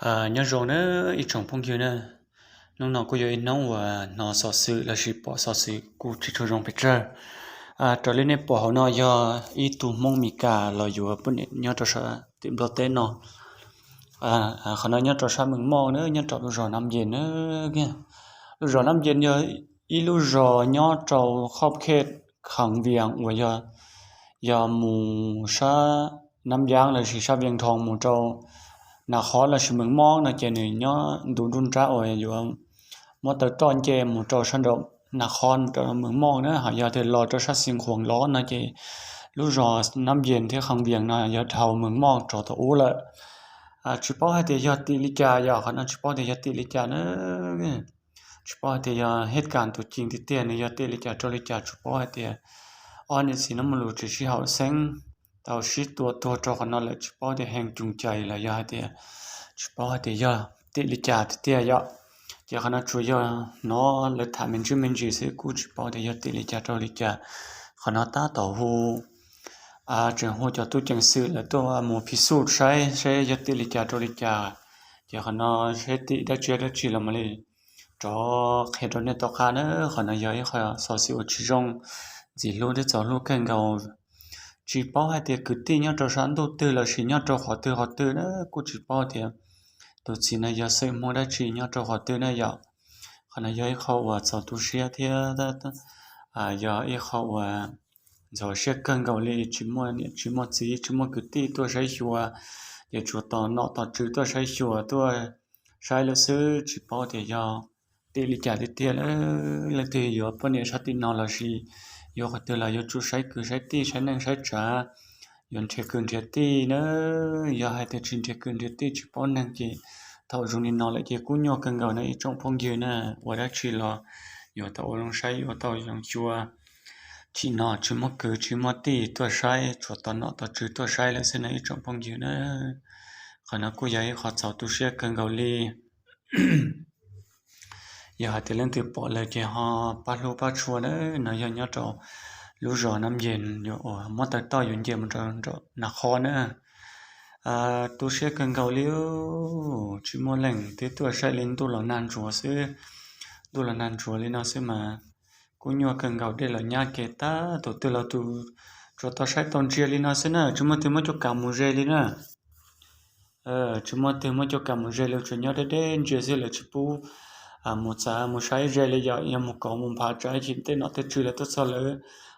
Nyob zoo nawb ib tsoom phooj ywg na, hnub no kuj yog ib hnub uas hnov xov xwm lossis pom xov xwm kuj tsis tshua zoo pes tsawg. Raws li nej pom hauv no yog ib tug Hmoob Mes Kas los yuav poj niam nyob rau sab tim Nplog teb no. Qhov no nyob rau sab Mees Moj na, nyob rau lub zos Nab Nce na. Lub zos Nab Nce yog ib lub zos nyob rau khoj khej Kham Vias uas yog mus sab Nab Ncaab lossis sab Vias Dhoo mus rau Nas Khov lossis Mees Moj no ces nws nyob ntu nruab nrab uas yuav muab taw roj nce mus rau sab nraum Nas Khov rau Mees Moj na, ho yog tias los rau sab Xeev Khuam los no ces lub zos Nab Nce thiab Kham Vias no yog dhau Mees Moj rau tom ub lawm. Tsis paub hais tias yog tim li cas, yog qhov no tsis paub tias yog tim li cas na. Tsis paub hais tias yog hej kas tus cees tiag tiag nws yog tim li cas rau li cas, tsis paub hais tias ob niam txiv no muaj lus tsis sib haum xeeb tau sib tua tuag rau qhov no lawm, tsis paub tias hee cum cais los yog hais tias tsis paub hais tias yog tim li cas tiag tiag yom. Ces qhov no tsuas yog hnov lawv tham me ntsis me ntsis xwb, kuj tsis paub tias yog tim li cas rau li cas. Qhov no tab tom hu tseem hu cov tub ceev xwm lawv tuaj mus phim xuj saib seb yog tim li cas rau li cas. Ces qhov no seb tim dab tsi dab tsi los mam li rov qhia rau nej tau qab na. Qhov no yog ib qho xov xwm uas tsis zoo, ntxim hlub thiab txaus hlub kawg nkaus. Tsis paub hais tias kwv tij nyob rau sab ntuj twg lossis nyob rau qhov twg qhov twg na, kuj tsis paub tias tus txiv no yog xeem Hmoob dab tsi nyob rau qhov twg na yom. Qhov no yog ib qho uas txaus tu siab thiab yog ib qho uas ntxhov siab kawg nkaus li. Tsis muaj niam tsis muaj txiv tsis muaj kwv tij tuaj saib xyuas, ces tsuas tos nom tos tswv tuaj saib xyuas tuaj saib lawm xwb, tsis paub tias yog tim li cas tiag tiag lawm. Leej twg yuav poj niam sab tim no lossis yuav qhov twg los yuav tsum saib kwv saib tij saib neej saib tsav, yuav nrhiav kwv nrhiav tij na. Yog hais tias tsis nrhiav kwv nrhiav tij tsis paub neeg ces thaum zoo li no lawm ces kuj nyuaj kawg nkaus na ib tsoom phooj ywg na. Ua dab tsi los yuav tau ua zoo saib yuav tau zoo xyuas. Tsim no tsis muaj kwv tsis muaj tij tuaj saib, tsuas tos nom tos tswv tuaj saib lawm xwb na ib tsoom phooj ywg na. Qhov no kuj yog ib qho txaus tu siab kawg nkaus li. Yog hais tias leej twg pom lawm ces ho pab hlub pab tshua na. No yog nyob rau lub zos Nab Nce uas muab taw toj yuav nce mus rau Nas Khov na. Tu siab kawg nkaus li, tsis muaj leej twg tuaj saib li, ntuj los nag ntsuav xwb. Ntuj los nag ntsuav li no xwb mas kuj nyuaj kawg nkaus, dej los nyab kev tag, tus twg los tus tsuas tau saib tau ntsia li no xwb na, tsis muaj twg muab cuab kav mus ze li na. Tsis muaj twg muab cuab kav mus ze li, tsuas nyob deb deb ntsia xwb, lawv tsis pub mus txav mus saib ze li. Yog, yog mus kov mus nphav tsam ib chim tej nom tej tswv lawv tuaj txog lawv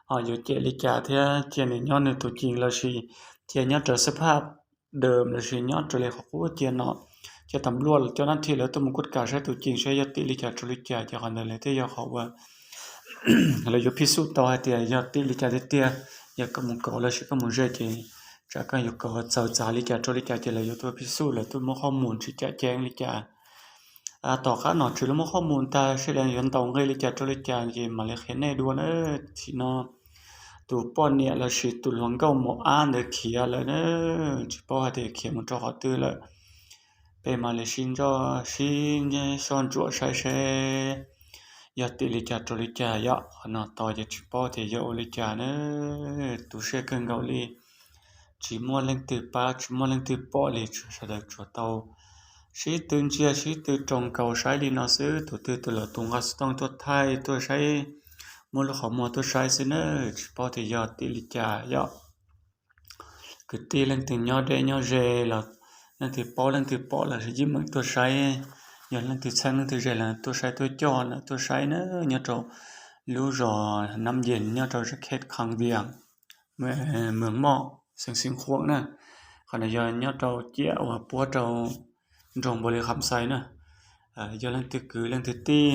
ho yuav cem li cas thiab, cia nws nyob nws tus cees lossis cia nyob raws xab phaj dawm lossis nyob raws li qhov qub cia nom cia tas npluaj cov nab thi lawv tuaj mus kuaj kav saib tus cees saib yog tim li cas rau li cas, ces qhov ntawd lawv thiaj yog qhov uas lawv yuav phij xuj tau hais tias yog tim li cas tiag tiag. Yog koj mus kov lossis koj mus ze ces tsam koj yuav kov txawv txav li cas rau li cas ces lawv yuav tuaj phij xuj, lawv tuaj muab qhov mus tsis cam ceeb li cas. Tom qab nom tswv lawv muab qhov mus tag seb lawv yuav ntaus nqi li cas rau li cas ces mam li qhia nej dua na. Thaum no tus poj niam lossis tus hluas nkauj mos ab ntawd khiav lawm na, tsis paub hais tias khiav mus rau qhov twg lawm. Peb mam li sib ntsoj sib soj ntsuam saib seb yog tim li cas rau li cas yom. Qhov no tos ces tsis paub tias yog ua li cas na. Tu siab kawg nkaus li, tsis muaj leej twg pab tsis muaj leej twg pom li, sawv daws tsuas tau sib tw ntsia sib tw roos nkaus saib li no xwb. Tus twg tus los tus nqa xov tooj tuaj thaij tuaj saib, muab lub qhov muag tuaj saib xwb na, tsis paub tias yog tim li cas yom. Kwv tij leej twg nyob deb nyob ze los leej twg paub leej twg pom los yeej meem tuaj saib. Yog leej twg txheeb leej twg ze los tuaj saib tuaj coj lawm tuaj saib na, nyob rau lub zos Nab Nce nyob rau khet Kham Vias, Mees Moj, xeev Xeev Khuam na. Qhov no yog nyob rau ciam uas puab rau nroog Npaus Lis Kham Xais na. Yog leej twg kwv leej twg tij,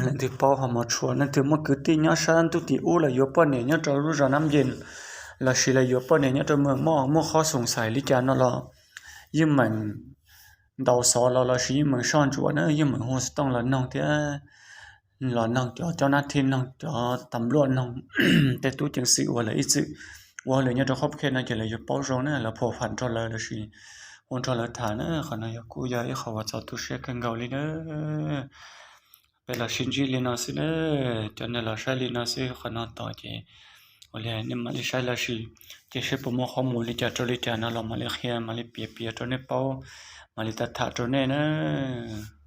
leej twg paub ho mos tshua, leej twg muaj kwv tij nyob sab ntuj tim ub los yuav poj niam nyob rau lub zos Nab Nce lossis los yuav poj niam nyob rau Mees Moj muaj qhov xoom xais li cas no los yeej meem ntaus xov los lossis yeej meem soj ntsuam na, yeej meem hu xov tooj los noog thiab los noog cov cov nab thi, noog cov tas npluaj, noog tej tub ceev xwm uas lawv ib txwm ua hauj lwm nyob rau qhov khe no ces lawv yuav paub zoo na, lawv pham fam nrog lawv lossis hu nrog lawv tham na. Qhov no yog kuj yog ib qho uas txaus tu siab kawg nkaus li na. Peb los sib ntsib li no xwb na, cov neeg los saib li no xwb, qhov no tos ces Ua li nej mam li saib los sis, ces saib puas muaj qhov mus li cas rau li cas no los mam li qhia, mam li piav piav rau nej paub, mam li tham tham rau nej nawb.